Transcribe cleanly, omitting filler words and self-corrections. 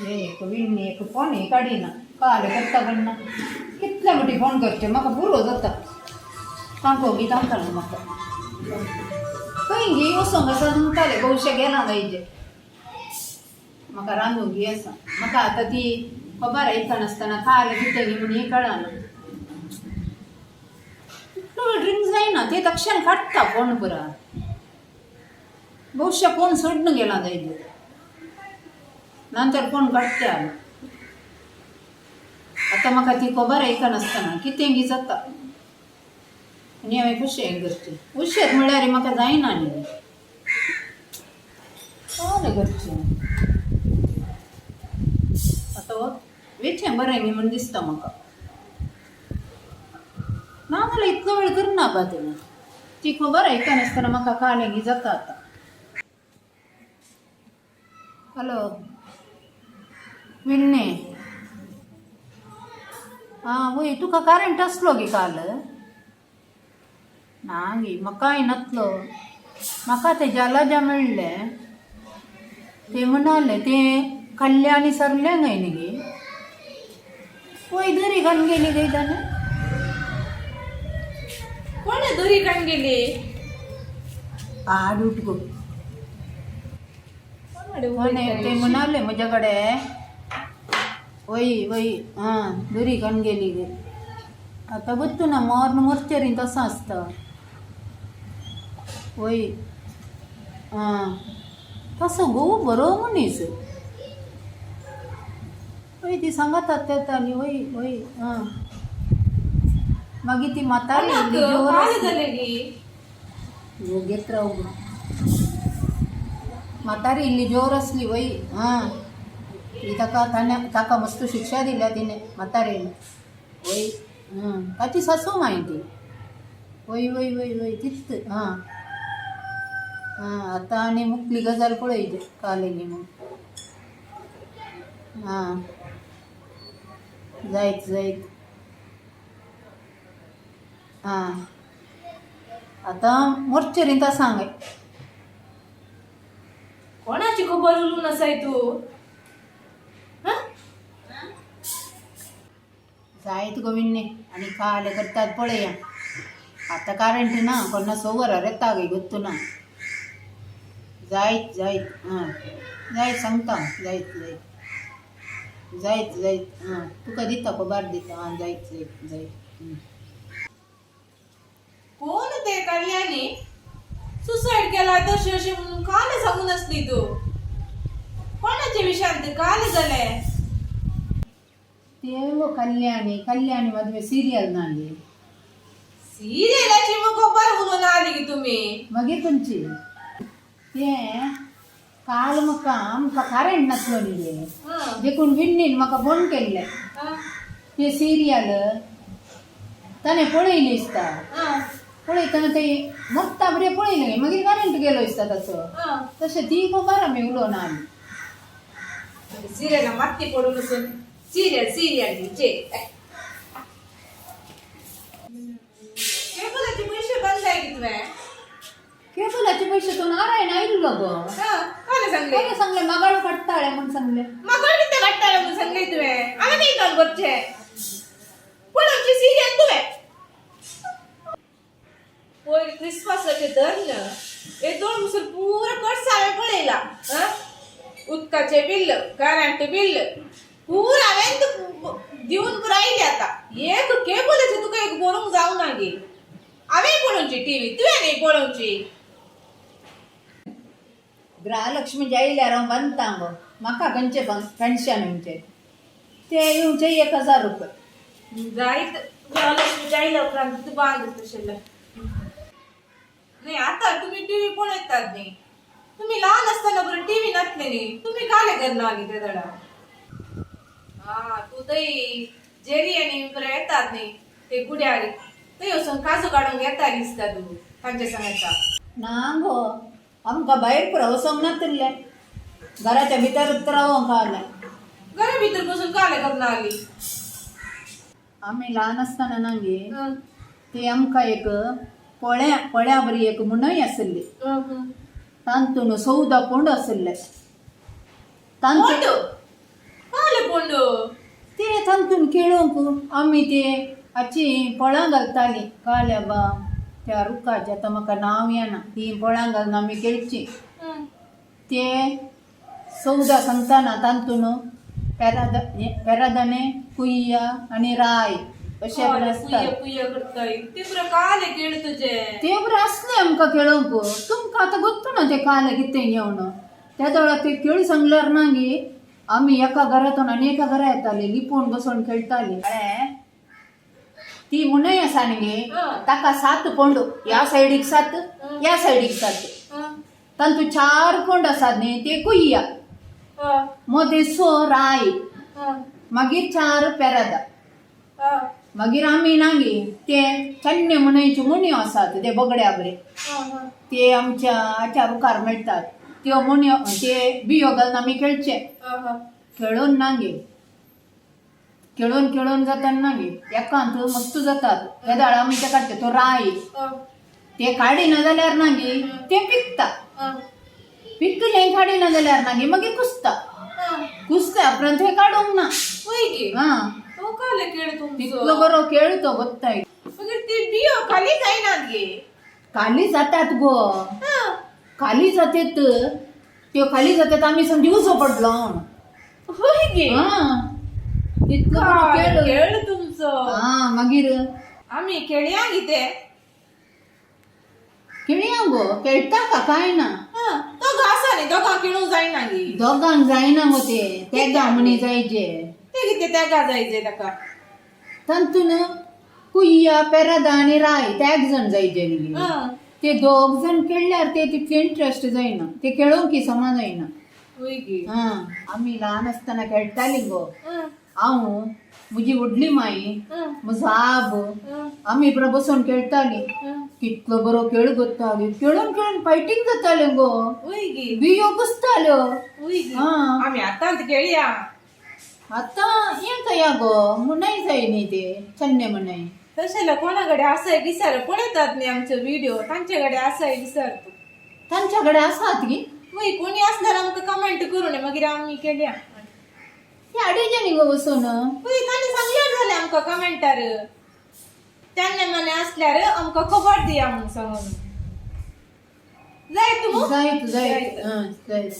एक विण्णी एक फोनूय काडिना. काल करता कडना कितले फावटी फोन करचे, म्हाका पुरो जाता. तांकां गी तांकां म्हाका खंय गी वचोंक आसा सांगताले, भोवशे गेला जायजे. म्हाका रांदूंक गी आसा. म्हाका आतां ती खबर आयकनासतना काल कितें गी म्हूण हें कळना. इतलो वेळ ड्रिंक जायना, ते तक्षण काडटा फोन पुरा. भोवशा फोन सोडून गेला जायजे, नंतर फोन काडटा. आतां म्हाका ती खबर आयकनासतना कितें गी जाता आनी हांवें कशें हें करचें. हुशार म्हळ्यार म्हाका जायना न्ही, कोण करचें आतां. वेचें बरें न्ही म्हूण दिसता म्हाका. ना जाल्यार इतलो वेळ करना बा तेणें. ती खबर आयकनासतना म्हाका कालें गी जाता आतां. हॅलो विण्णे, आं वय, तुका करंट आसलो गी काल? ना गी, म्हाकाय नातलो. म्हाका ते जलजा मेळ्ळें, ते म्हणाले ते कल्याणी सरलें न्हय न्ही गी. वय, दरी घालून गेली गे ताणें. कोण दोरी काण गेली? आड उठ गो. कोणे ते म्हणाले म्हज्या कडे. वय वय, आं दरी घालून गेली गे. आतां गोत्तू ना, मर्ण मोर्चेरीन तसो आसता. वय, आं तसो घोव बरो मनीस. वय, ती सांगतात तेताली. वय वय, आं मागीर ती म्हातारी इल्ली जोर काय आसली. जालें गी? योग्यत राव गो. म्हातारी इल्ली जोर आसली. वय, आं ती ताका ताणें ताका मस्त शिक्षा दिल्या तिणें म्हातारेन. वय, ताची सासू मागीर ती. वय वय वय वय, तीच. आं आं आतां आनी मुखली गजाल पळय काल न्ही म्हूण. आं जायत जायत. आं आतां मोर्चेरींत आसा हांगा. कोणाची खबर उलोवन आसाय तूं? हं? जायत गो विण्णे, आनी काल करतात पळया. आतां करंट ना, कोन्ना स वरार येता गे, गोत्तू ना. जायत जायत, आं जायत सांगता. जायत जायत जायत जायत. आं तुका दिता, खबर दिता. आं जायत जायत जायत. कोण ते कल्याणी सुसाईड केला तशें अशें म्हणून काल सांगून आसली तूं. कोणाच्या विशयान ते काल जालें? ते गो कल्याणी, कल्याणी मदवे सिरियल नाली. सिरियलाची मग खबर उलोवन आली की तुमी? मागीर खंयची ते. काल म्हाका आमकां करंट नासलो न्ही गे, देखून विण्णीन म्हाका फोन केल्ले. ते सिरियल ताणें पळयली दिसता. पळयतना ते मोत्ता बरें पळयलें, मागीर करंट गेलो दिसता ताचो. तशें ती खबर आमी उलोवन आली. सिरियला मात्ती पडून वचून सिरियल सिरियल चे. केबलाचे पैसे बंद आहे की तुवें? केबलाचे पैसे तो नारायण आयिल्लो गो. काय सांगले? कोणें सांगलें, मागाळ काडटाळे म्हूण सांगलें. म्हाका कितें काडटाले म्हणून सांगले तुवें? हांवें कितें काम करचें? पळोवची सिरियल तुवें. पयर क्रिसमसाचें धर येदोळ मुसर पुरो खर्च हांवें पळयला. आं, उदकाचें बिल, करंट बिल पुरो हांवें दिवन पुरो आयली. आतां एक केबलाचें तुका एक बरोवंक जावना गे. हांवें पळोवची टिवी, तुवें न्ही पळोवची. गृहलक्ष्मी आयल्यार हांव बांदता गो. म्हाका खंयचें पेन्शन येवचें, ते येवचे 1000 रुपये. जायत, गृहलक्ष्मी आयल्या उपरांत तूं बांद तशें न्ही. आतां तुमी टिवी पळयतात न्ही, तुमी ल्हान आसतना बरं टिवी नासले न्ही, तुमी काले करना आली ते दडा? हा, तूं थंय जेरी आनी बरें येतात न्ही ते गुड्यार, थंय वचून काजू काडूंक येता दिसता तूं तांच्या सांगता. ना गो, आमकां भायर पुरो वचोंक नातिल्लें, घराच्या भितर रावोंक आलें. घरा भितर बसून काले करना आली? आमी ल्हान आसतना ना गे, ते आमकां एक पोळ्या पोळ्या बरी एक मुणय आशिल्ली. तांतून 14 पोंड आशिल्ले. तांतून कोण? पोंडू? ते तांतून खेळोंक आमी ते हाची फळां घालतालीं काल्या बा त्या रुखाचें आतां म्हाका नांव येना, तीं फळां घालून आमी खेळचीं. ते 14 सांगताना तांतून पेरादाणे, कुय्या आनी राय अशें आसता. कुय्या कुय्या करताय ते पुरा काले खेळ तुजे. ते बरें आसलें आमकां खेळोंक. तुमकां आतां गोत्तू ना ते काले कितें घेवन त्या वेळार ते खेळ सांगल्यार ना गे आमी एका घरांतून आनी एका घरा येताली, लिपून बसून खेळटाली. कळ्ळें? ती मुनय आसा न्ही गे, ताका 7 कोंड, ह्या सायडीक 7, ह्या सायडीक 7, तांतू 4 कोंड आसात न्ही ते कुय्या, मदें 6 राय, मागीर 4 पेरादा. मागीर आमी ना गे ते चन्ने मुनयच्यो मुणयो आसात ते बगड्या बरे, ते आमच्या हाच्या रुखार मेळटात त्यो मुणयो, ते बियो घालून आमी खेळचे. खेळून ना गे खेळून खेळून जाता ना गे एकांत मस्त जातात. तेदाळ आमी ते काडटा तो राय, ते काडिना जाल्यार ना गे ते पिकता, पिकलें काडिना जाल्यार ना गे मागीर कुसता, कुसल्या उपरांत हें काडूंक ना. हां, तो काले खेळ तुमचो तितलो बरो खेळ तो गोत्ताय. मागीर ती बियो खाली जायनात गे? खाली जातात गो, खाली जातात त्यो, खाली जातात आमी समजी उजो पडलो. होय गे? हां, तितलो बरो खेळ खेळ तुमचो. हां, मागीर आमी खेळया कितें? खेळया गो, खेळटा का काय ना. दोगां आसा न्ही, दोगां खेळूंक जायना गे? दोगांक जायना गो ते, तेगां म्हणी जायचे. ते कितें तेगा जायचे ताका? तांतून कुय्या, पेरादा आनी राय तेग जाण जायचे न्ही. ते दोग जाण खेळ्ळ्यार ते तितले इंट्रस्ट जायना, ते खेळोंक की समा जायना. हां, आमी ल्हान आसतना खेळटालीं गो. हांव, म्हजी व्हडली माई, म्हजो आब, आमी बरो बसून खेळटालीं. कितलो बरो खेळ गोत्ता गे, खेळून खेळून फायटींग जातालें गो, बियो कुसताल्यो. हां, आमी आतांच खेळया. आतां हें कया गो, मुनय जाय न्ही ते चन्ने मुनय. तशें कोणा कडेन आसाय विचार, पळयतात न्ही आमचे व्हिडिओ, तांचे कडेन आसाय विचार तूं. तांच्या कडेन आसात गी? वय, कोणी आसल्यार आमकां कमेंट करूं न्ही, मागीर आमी केल्या. ते हाडयचे न्ही गो बसून. वय, तांणी सांगल्यार जालें आमकां कमेंटार, त्यांना मने असल्यार आमकां खबर दिया म्हूण सांगून. जाय तूं? जायत जायत, हां जायत.